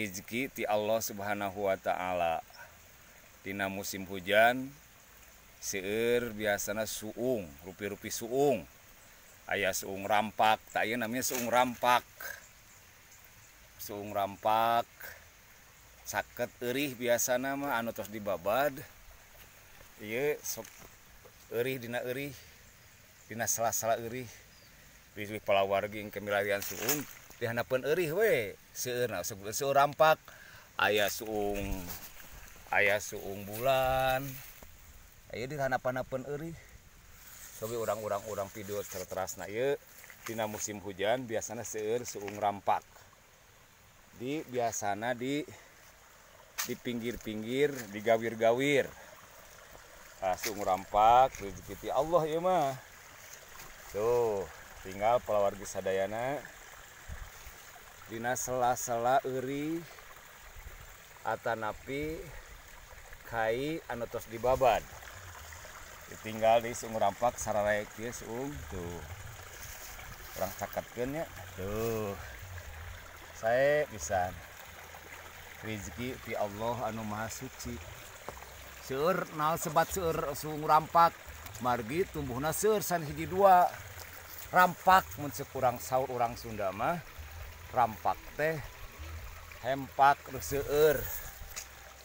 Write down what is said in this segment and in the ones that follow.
Rizki ti Allah Subhanahu wa ta'ala. Dina musim hujan seueur biasana suung, rupi-rupi suung. Aya suung rampak, tak ieu namanya suung rampak. Suung rampak caket eurih biasana mah anu tos dibabad. Ieu sok eurih dina eurih, dina sela-sela eurih. Bilih palawargi engke milarian suung di handapeun eurih we seueurna suung rampak, aya suung bulan, aya di handapan-handapeun eurih. Cobi urang-urang urang video terasna ieu dina musim hujan biasana seueur suung rampak. Di biasana di pinggir-pinggir, di gawir-gawir. Ah, suung rampak rezeki ti Allah ieu mah. Tuh, tinggal palawargi sadayana dina sela-sela eurih atanapi kai anu tos dibabad. Ditinggal di suung rampak sararae kieu suung tuh. Urang caketkeun nya. Tuh. Sae pisan. Rezeki ti Allah anu Maha Suci. Seueur naon sebat seueur suung rampak margi tumbuhna seueur san hiji dua. Rampak mun ceuk urang saur urang Sunda mah rampak teh hempak nu seueur.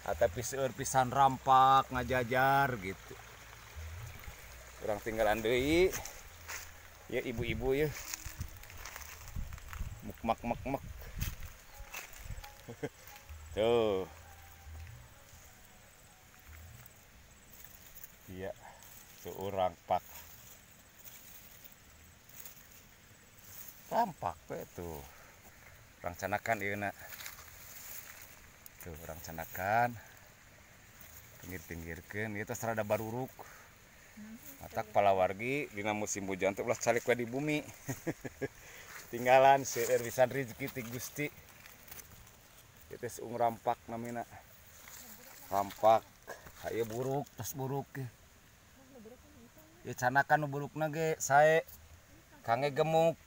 Atapi seueur pisan rampak ngajajar gitu. Urang tinggalan deui. Ya ibu-ibu ya. Mek mek mek mek. Tuh. Iya, tuh rampak. Rampak we tuh. Urang canakan ieu na. Tuh urang canakan. Pinggir-pinggirkeun ieu teh rada baruruk. Matak palawargi dina musim hujan teh ulah calik we di bumi. Tinggalan seueur pisan rezeki ti Gusti. Ieu teh suung rampak namina. Rampak. Ieu buruk, tos buruk. Ieu canakan nu burukna ge sae kangge gemuk.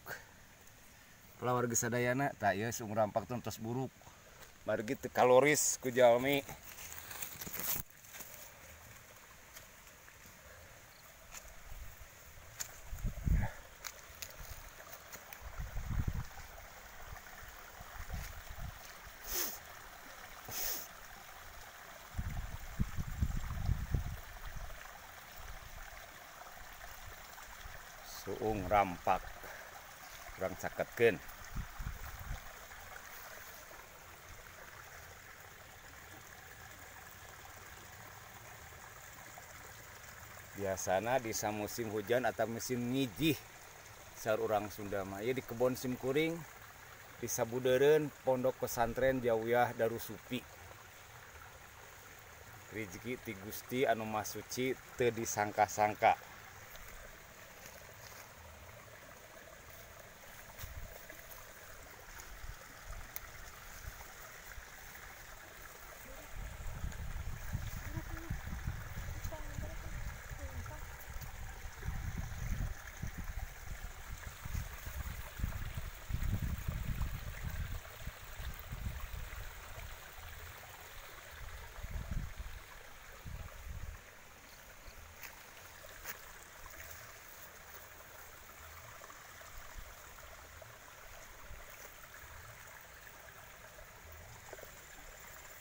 Palawargi sadayana tah ieu suung rampak teh tos buruk. Margi teu kaloris ku jalmi. Suung rampak urang caketkeun. Biasana di musim hujan atau musim ngijih saur urang Sunda mah ieu di kebon simkuring di sabudeureun Pondok Pesantren Jawiyah Darussufi. Rezeki ti Gusti anu Maha Suci teu disangka-sangka.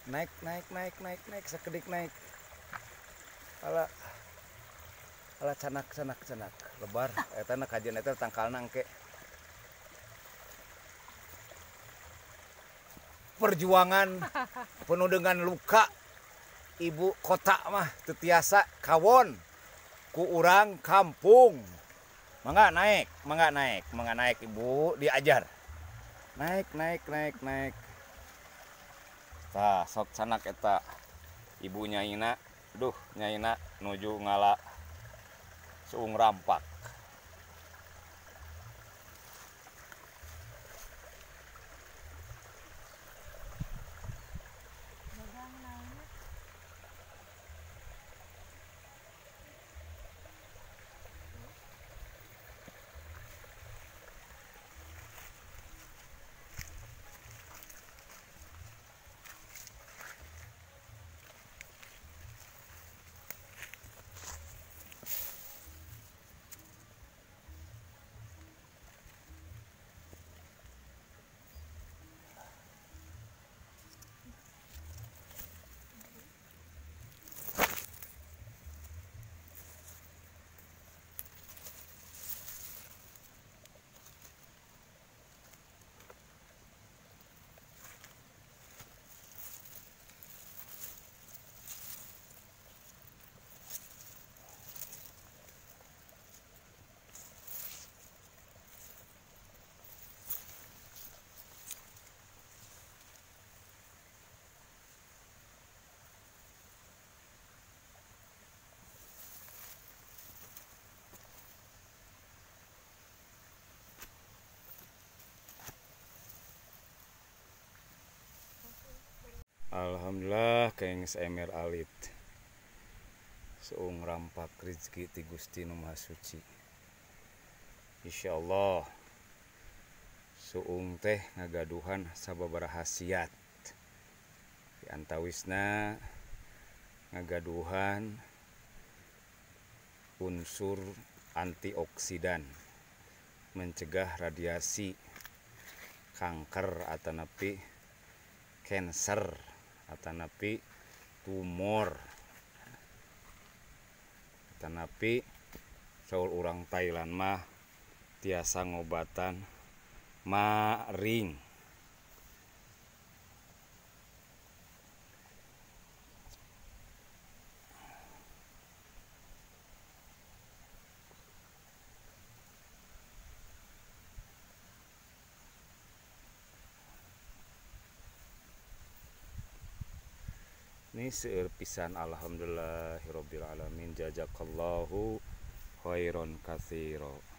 Naik, naik, naik, naik, naik, sakedik naik. Ala, ala canak, canak, canak. Lebar, eta na kajian eta tangkalna engke. Perjuangan penuh dengan luka. Ibu kota mah teu tiasa kawon ku urang kampung. Mangga naik, mangga naik, mangga naik ibu diajar. Naik, naik, naik, naik. Tah sok canak eta ibu nyaina, duh nyaina nuju ngala suung rampak. keng seember alit. Suung rampak rezeki ti Gusti Nu Maha Suci. Insyaallah suung teh ngagaduhan sababaraha khasiat. Di antawisna ngagaduhan unsur antioksidan, mencegah radiasi kanker atanapi cancer atanapi tumor atanapi saur urang Thailand mah tiasa ngobatan maring. Ini seueur pisan, alhamdulillahirabbil alamin, jazakallahu khairan katsira.